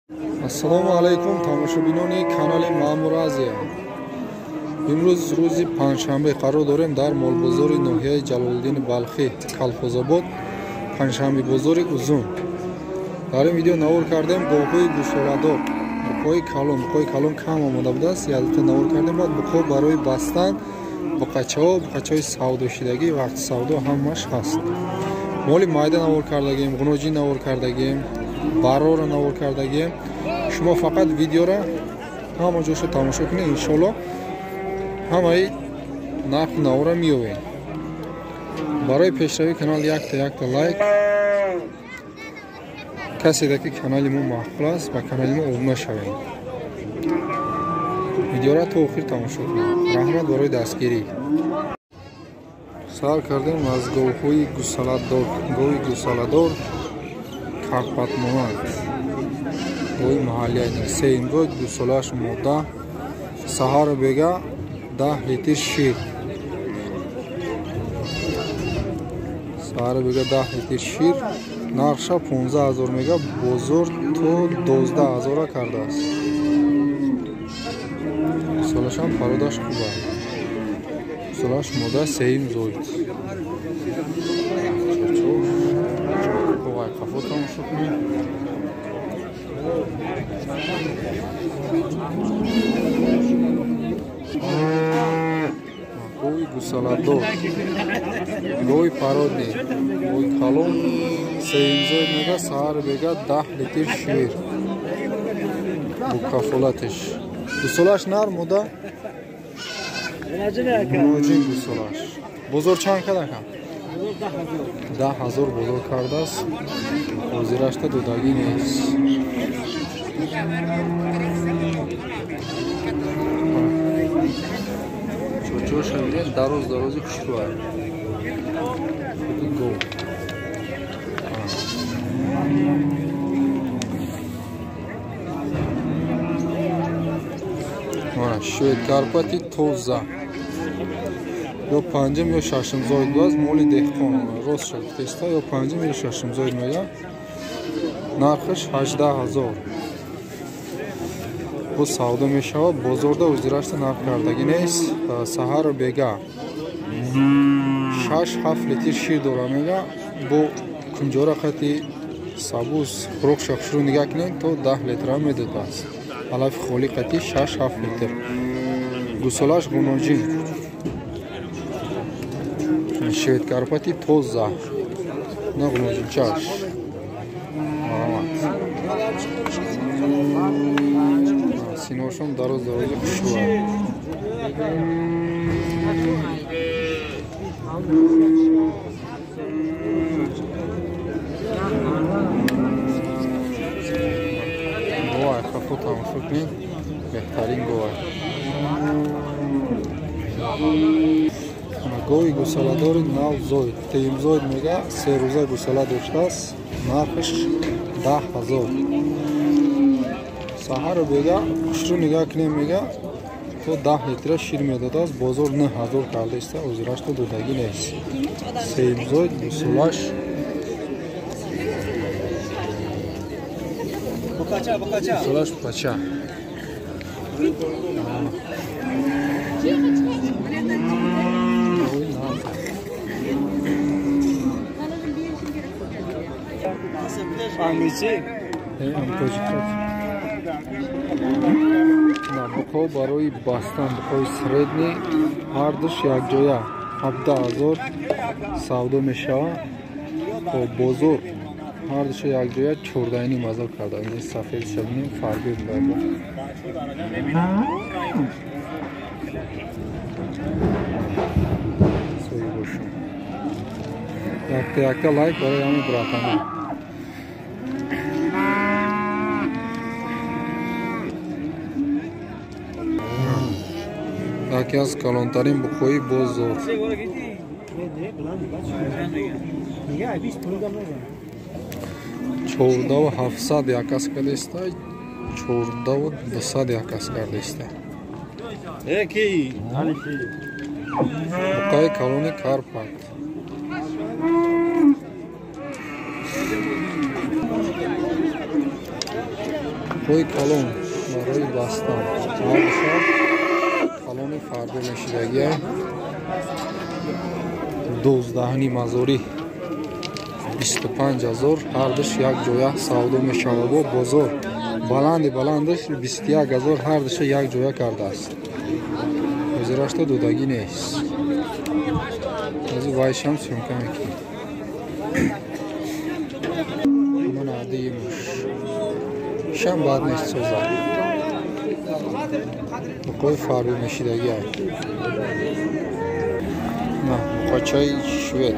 Ассалому алайкум, тамошобинони канали Маъмур Азия. Имрӯз рӯзи панҷшанбе қарор дорем дар молбозори ноҳияи Ҷалолиддини Балхӣ, Калхозобод, панҷшанбе бозори Узун. Дар ин видео навор кардем говҳои гусоладор, буқҳои калон. Буқҳои калон кам омода будааст, якта навор кардем. Баъд буқҳо барои бастан, буқачаҳо, буқачаҳои савдошидагӣ, вақти савдо ҳамаш ҳаст. Моли майда навор кардагем, ғуноҷӣ навор кардагем, баррора навор кардагем. Шумо фақат видеора ҳама ҷоша тамошо кунед, иншоалло ҳамаи нарху навора меёбед. Барои пешравии канал якта якта лайк. Каседа ки канали мо маъқул аст, ба канали мо обуна шавед. Видеора то охир тамошо кунед. Раҳмат барои дастгирӣ. Сар кардем аз говҳои гусаладор. Гови гусаладор карпатмонанд, гови маҳаллия. Сеюмгоҳ гусолааш мода, саҳару бега 10 литр шир. Саҳару бега 10 литр шир. Нархша 15 000 мега, бозор то 12 000 кардааст. Гусолашам пародаш хуб аст. Гусолааш мода, сеюм зоид. Овай қафо тамошо кунед. Гови гусаладор, гови пародный, гови калон, сеюмзоид мега, саҳар бега 10 литр шир. Бо кафолатиш. Гусолаш нар, мода, муроҷин гусолаш. Бозор чанд кадака? 10 000 бозор кардааст. Ҳозирашта додагӣ нест. Чочоша бинед, дароз дарози хушрӯа. Худи гов. Швед Карпати тоза. Ё панҷум ё шашум зоид буаз, моли деҳқон. Рост шуд теста, ё панҷум ё шашум зоид мега. Нархаш 18 000. Бо савдо мешавад, бозорда узирашта нарх кардагӣ нест. Саҳару бега 6-7 литр шир дора мега. Бо кунҷора қати сабуз хӯрокша хушрӯ нигаҳ кунед, то 10 литра медодааст. Алафи холӣ қати 6-7 литр. Гусолаш ғуноҷин. Швед Карпати тоза. На ғуноҷинчаш. Марҳамат. Синошон дароз дарози хушрӯа. Говай хафо тамошо кунед, беҳтарин говай. Гови гусаладори нав зоид, теюмзоид мега, се рӯза гусала доштааст. Нархаш 10 000. Саҳару бега хушрӯ нигаҳ кунем мега, то 10 литра шир медодааст. Бозор 9000 кардааста, ҳозирашта додагӣ нест. Сеюмзоид, гусолаш гусолаш пача. Гови нав. Тоҷикот. Буқҳо барои бастан, буқҳои средний, ҳардуш якҷоя 17 000 савдо мешавад. Хоб, бозор ҳардуша якҷоя 14,5 ҳазор карда. Инҷа сафедша бинем, фарбе буда. Соҳибошон. Якта якта лайк барои ҳамин братана. Яке аз калонтарин буқҳои бозор. 14 700 як кас кардаиста, 14 200 як кас кардаиста. Буқаи калони Карпат. Буқои калон барои бастан. Ҳардуша калони фарбе мешидагия. 12 ҳазорӣ 25 ҳазор ҳардуш як ҷоя савдо мешавад. Бо бозор баланди баландаш 21 ҳазор ҳардуша як ҷоя кардааст. Ҳозирашта додагӣ нест. Ҳозир вайшам съёмка мекунем. Ман адиимуш. Шам бад нест созад. Буқои фарбе мешидагӣ. На, буқачаи швед.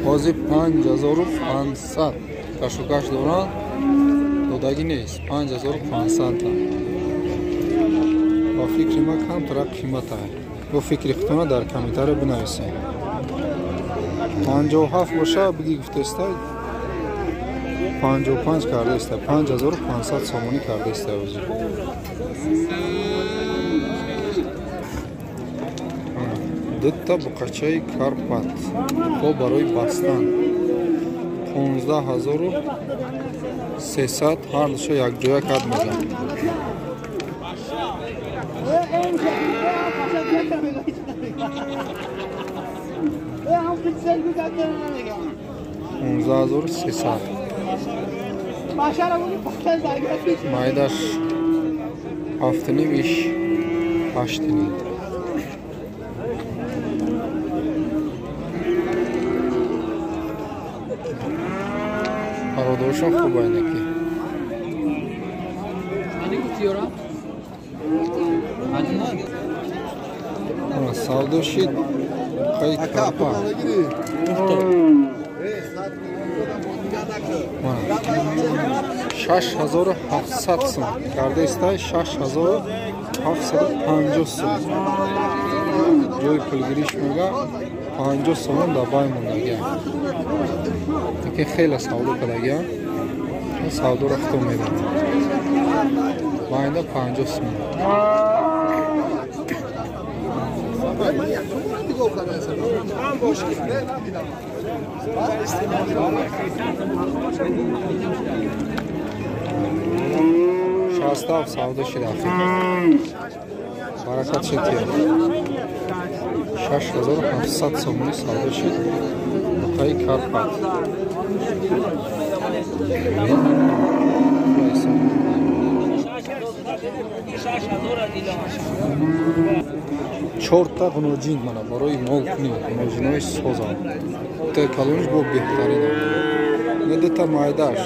Ҳозир 5500 кашокаш доранд, додагӣ нест. 5500. Ба фикри ман камтара қимата. Бо фикри худтона дар комментария бинависед. 57 боша биги гуфтеста 55 кардаеста, 5500 сомонӣ кардаеста ҳозир. Дута буқачаи Карпат бо барои бастан 15300 ҳардуша якҷоя кард мезанад. 15300. Майдаш 7,5 иш 8,5. Пародошон хуб айнаки. Савдо шид қай карпа. 6700 сум кардаиста, 6750 сум. Ҷои пулгириш мега 50 сомон дар бай мондагия. Лекин хеле савдо кардагия. Савдоро худо медонад. Байнда 50 сум. Шастав савдо шид ахир. Баракат шид. 6700 сомонӣ савдо шид. Буқаи Карпат. Чорта ғуноҷин мана барои мол кунӣ, ғуноҷинои созам. Та калониш бо беҳтарин. На дута майдаш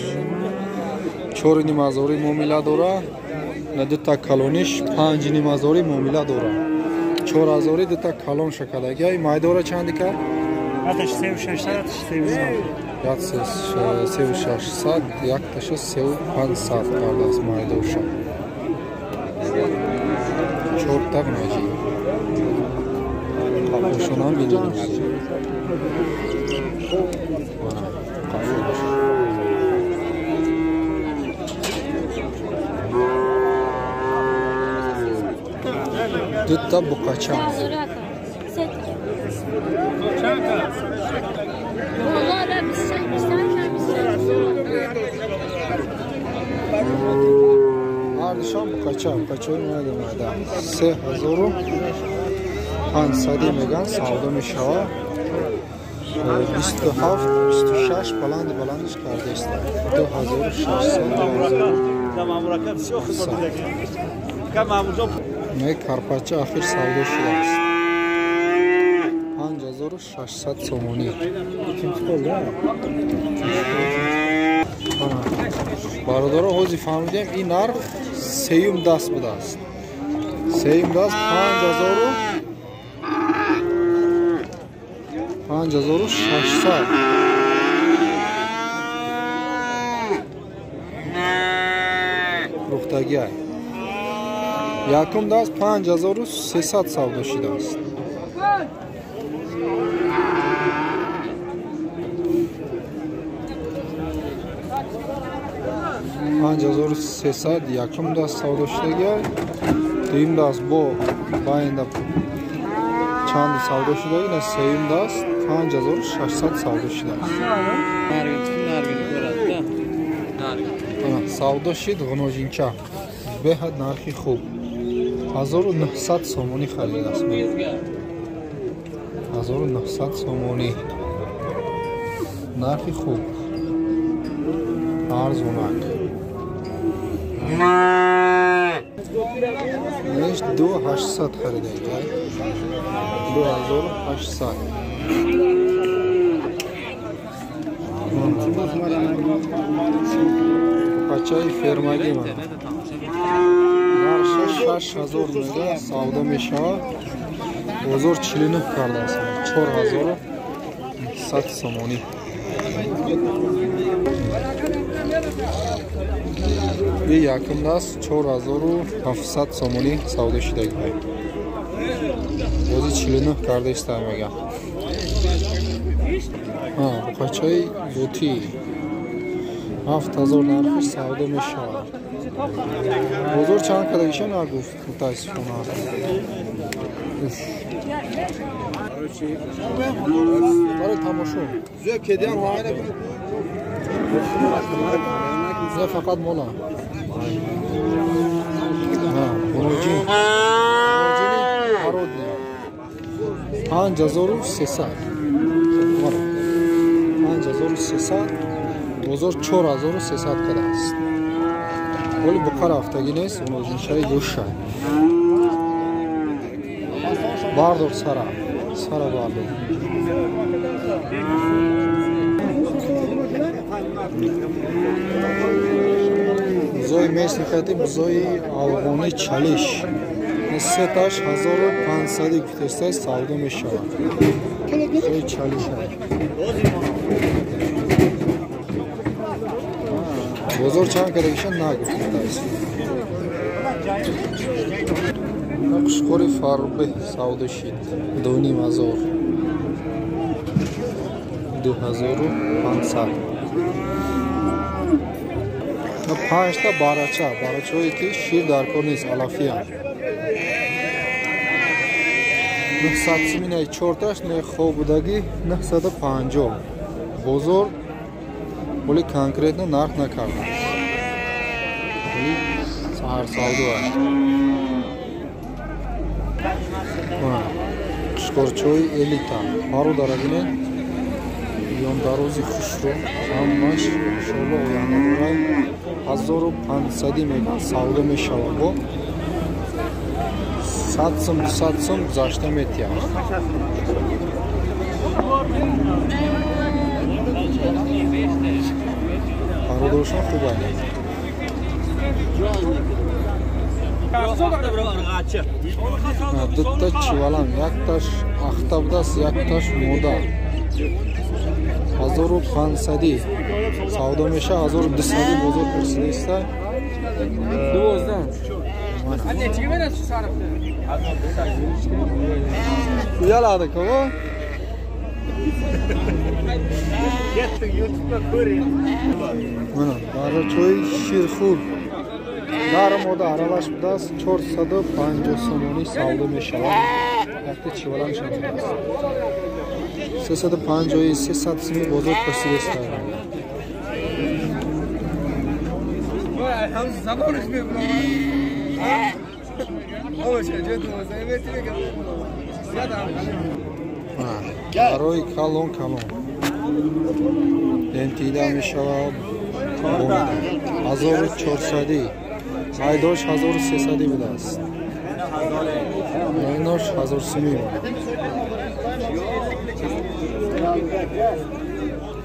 4,5 ҳазорӣ муомила дора, на дута калониш 5,5 ҳазорӣ муомила дора. 4 ҳазорӣ дута калон шакалагия. И майдора чанди кард? 3600, 3600, якташа 3500 кардааст майдоша. Чорта ғуноҷин. Қафошонам бинед. Қафош. Дута буқача. Ҳардушон буқача, буқачаи майда майда. 3500 меган савдо мешавад. 27, 26 баланди баландиш кардаиста. 2600, 2700. Не карпача ахир савдо шудааст. 5600 сомонӣ. Бародаро, ҳозир фаҳмидем ин нарх сеюм даст будааст. Сеюм даст 5600. Рухтагиай. Якум даст 5300 савдо шудааст. 5300 якум даст савдо шудагиай. Дуюм даст бо байнда чанд савдо шудагӣ, на сеюм даст 5600 савдо шудааст. Савдо шид ғуножинча. Беҳад нархи хуб. 1900 сомонӣ харидааст. 1900 сомонӣ. Нархи хуб. Арзонак. Неш 2800 харидаед. 2800. Пачаи фермагӣ ман. Нархаш 6000 мега савдо мешавад. Бозор 49 кардааст. 4100 сомонӣ. И якум даст 4700 сомонӣ савдо шудагӣ. Бози 49 карда иста мега. Буқачаи бутӣ 7000 нархаш савдо мешавад. Бозор чанд кардагиша нагуфт, мутаассифона. Барои тамошо. Не фақат мола. Буноҷин. Буноҷини пародния. 5300. 5300. Бозор 4300 кардааст. Вале буқа рафтагӣ нест, буноҷиншаи гӯша. Бардор сара. Сара бардор. Бузои местни хати бузои афғони чалиш. Сеташ 1500 гуфтеста савдо мешавад. Бузои чалиш. Бозор чанд кардагиша нагуфтааст. Қушқори фарбе савдо шид. 2500. 2500. Панҷта барача, барачаҳое ки шир дар кор нест, алафиян. 900 суминаи чорташ, не хоб будагӣ 950. Бозор вале конкретно нарх накардааст. Вале саҳар савдо аст. Қушқорчаҳои элита. Бародаро бинед, ёндарози хушро ҳамаш иншоалло оянда дорад. 1500 мега савдо мешавад. Бо 100 сум 200 сум гузашта метиҳад. Бародарошон хуб аст. Дута чивалам, якташ ахта будааст, якташ мода. 1500 савдо мешавад, 1200 бозор пурсидаиста. 12. Uyaladик, ова? Мана, барачаҳои ширхӯр. Дар мода аралаш будааст, 450 сомонӣ савдо мешавад. Якта чивалам шудааст. 350 300 сумӣ бозор пурсидаиста. Барои калон калон дентида мешавад. 1400 айдош 1300 будааст. Айнош 1000 сумӣ.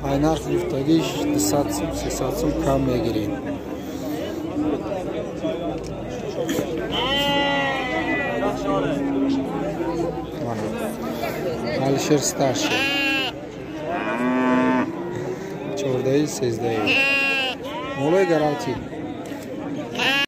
Ай нарх гуфтагиш 200 сум 300 сум кам мегирем. Алишер старший. 14 13. Молои гарантӣ.